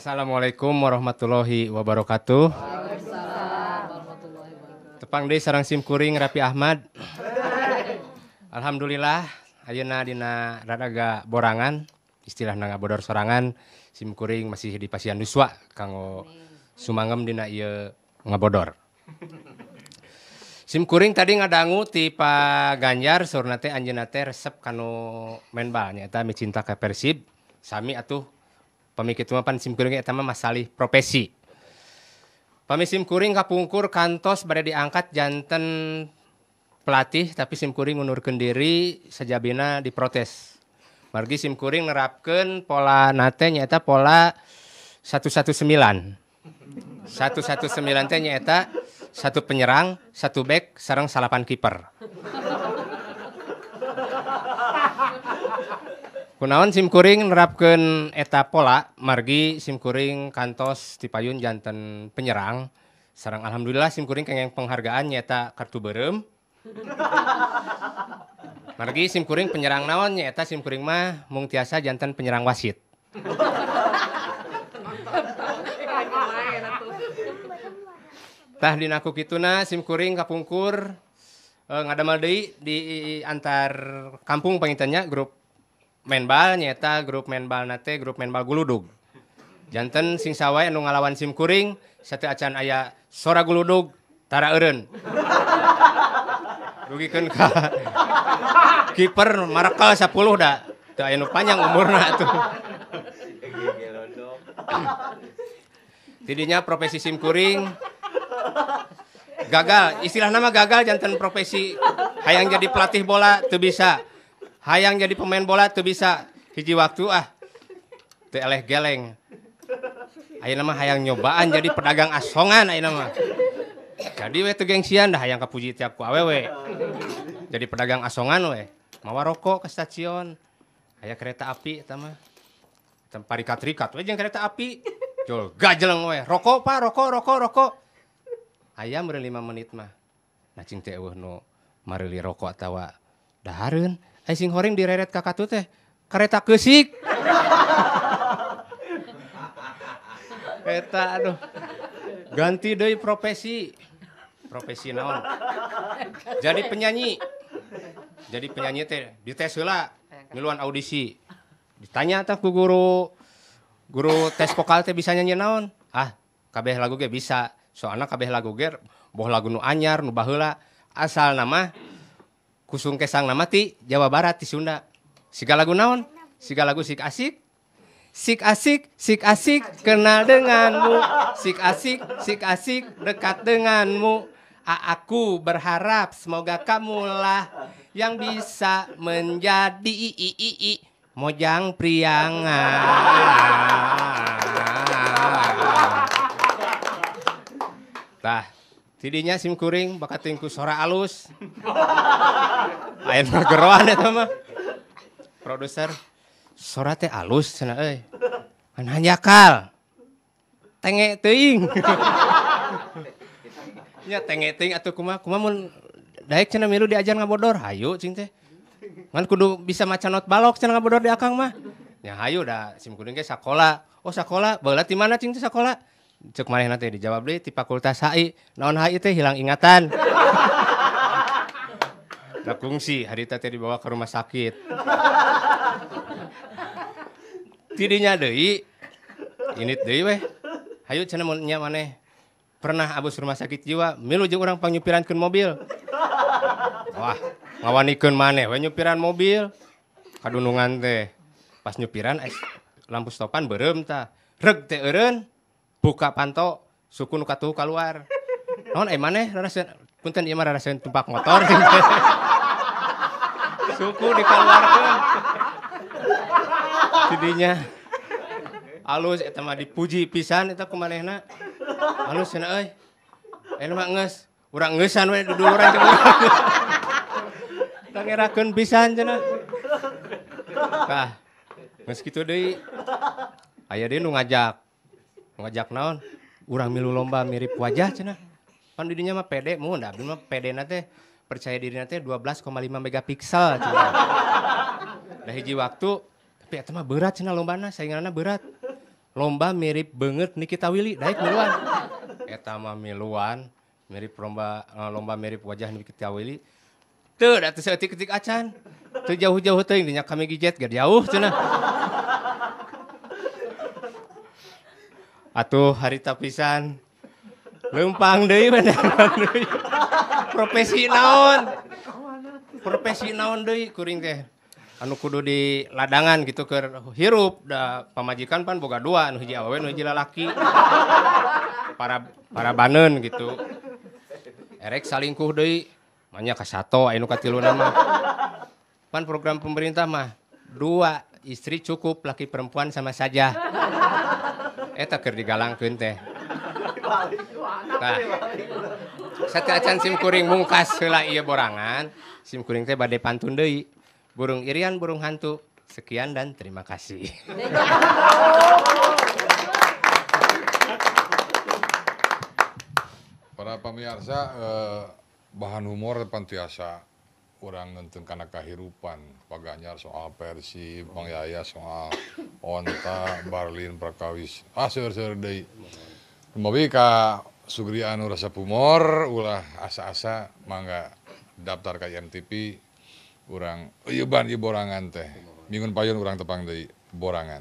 Assalamualaikum warahmatullahi wabarakatuh. Tepang deui sareng sim kuring Rapi Ahmad. Alhamdulillah ayeuna dina raraga borangan, istilahna ngabodor sorangan, sim kuring masih di pasian yuswa kanggo sumangem dina ieu ngabodor. Sim kuring tadi ngadangu ti Pak Ganjar saurna teh anjeunna teh resep kanu main bal nyaeta micinta ka Persib sami atuh pami kitu mah pan sim kuring eta mah masalih profesi. Pami sim kuring kapungkur kantos bade diangkat janten pelatih tapi sim kuring ngundurkeun diri sajabina diprotes. Margi sim kuring nerapkeun pola nate nyaeta pola 119. 119 teh nyaeta satu penyerang, satu bek, sareng salapan kiper. Kunaon sim kuring nerapkeun eta pola margi sim kuring kantos tipayun janten penyerang sareng alhamdulillah sim kuring kengeng penghargaan nyaeta kartu beureum. Margi sim kuring penyerang naon nyaeta sim kuring mah mung tiasa janten penyerang wasit. Tah dina ku kituna sim kuring kapungkur ngadamel deui di antar kampung pangintennya grup main bal nyaeta grup main bal nate grup main bal guludug. Janten sing sawae anu ngalawan sim kuring sateu acan aya sora guludug tara eureun. Rugikeun ka kiper marekel 10 da teu aya nu panjang umurna atuh. Tidinya profesi sim kuring gagal, istilah nama gagal janten profesi hayang jadi pelatih bola teu bisa. Hayang jadi pemain bola teu bisa. Hiji waktu ah teu eleh geleng. Ayeuna mah hayang nyobaan jadi pedagang asongan ayeuna mah. Jadi we teu gengsian dah hayang kapuji tiap ku awewe. Jadi pedagang asongan we. Mawa rokok ke stasiun. Aya kereta api eta mah. Parikat-rikat we jeung kereta api. Jol gajeleng we. Rokok Pak, rokok, rokok, rokok. Aya meureun 5 menit mah. Nah cing teh eueuh nu mareuli rokok atawa dahareun. Ai sing horing direret ka katu teh kareta keusik. Eta aduh. Ganti deui profesi. Profesi naon? Jadi penyanyi. Jadi penyanyi teh dites heula miluan audisi. Ditanya tah ku guru. Guru tes vokal teh bisa nyanyi naon? Ah, kabeh lagu ge bisa. Soalna kabeh lagu ge boh lagu nu anyar nu baheula asal nama kusung kesang nama ti Jawa Barat ti Sunda. Siga lagu naon? Siga lagu sik asik. Sik asik, sik asik kenal denganmu. Sik asik, sik asik dekat denganmu. Aku berharap semoga kamulah yang bisa menjadi mojang priangan. Tah, tidinya sim kuring bakat tingku sora alus. Aya nu geroan eta mah. Produser sora teh alus cenah euy. Kan hanjakal. Tenge teuing. Nya tenge teuing atuh kumaha kumaha mun daek cenah milu diajar ngabodor hayu cing teh. Ngan kudu bisa maca not balok cenah ngabodor di akang mah. Nya hayu da sim kuring ge sakola. Oh sakola, baheula ti mana cing teh sakola? Cek manehna teh dijawab deui ti Fakultas HI. Naon HI teh hilang ingatan. Da kungsi harita teh dibawa ke rumah sakit. Tidinya deui init deui weh. Hayu cenah mun nya maneh pernah abus rumah sakit jiwa, milu jeung urang pangnyupirankeun mobil. Wah, ngawanikeun maneh we nyupiran mobil. Kadunungan teh. Pas nyupiran lampu stopan beureum tah. Reg teh eureun. Buka panto, suku nu katuhu kaluar. Naon ai maneh raraseun punten ieu mah raraseun tumpak motor. Suku dikaluarkeun. Tidinya alus eta mah dipuji pisan eta ku manehna. Alus cenah euy. Ayeuna mah geus, urang geusan we duduluran jeung urang. Tangerakeun pisan cenah. Tah, geus kitu deui. Aya deui nu ngajak. Ngajak naon? Urang milu lomba mirip wajah cenah. Pan di dinya mah pede mun da abdi mah pedena teh percaya dirina teh 12,5 megapiksel cenah. Da hiji waktu tapi eta mah berat cenah lombana sainganna berat. Lomba mirip beungeut Nikita Willy, daek miluan. Eta mah miluan mirip lomba lomba mirip wajah Nikita Willy. Teu da teu saeutik-eutik acan. Teu jauh-jauh teuing dinya kami gijet ge jauh cenah. Atuh harita pisan. Leumpang deui beneran deui. Profesi naon? Profesi naon deui kuring teh? Anu kudu di ladangan gitu keur hirup da pamajikan pan boga dua, anu hiji awewe nu hiji lalaki. Para baneun gitu. Erek salingkuh deui, manya ka sato aya nu katiluna mah. Pan program pemerintah mah 2 istri cukup, laki perempuan sama saja. Eta keur digalangkeun teh. Tah. Sateuacan sim kuring mungkas heula ieu borangan, sim kuring teh bade pantun deui. Burung irian, burung hantu. Sekian dan terima kasih. Para pemirsa, bahan humor depan tiasa orang nenteng kana kahirupan. Pak Ganjar soal Persib, Bang Yaya soal onta, Barlin, Prakawis. Ah, seur-seur deui. Mawi ka Sugri anu resep humor, ulah asa-asa mangga daftar ka IMTV. Urang ieu ban ieu borangan teh. Minggun payun urang tepang deui borangan.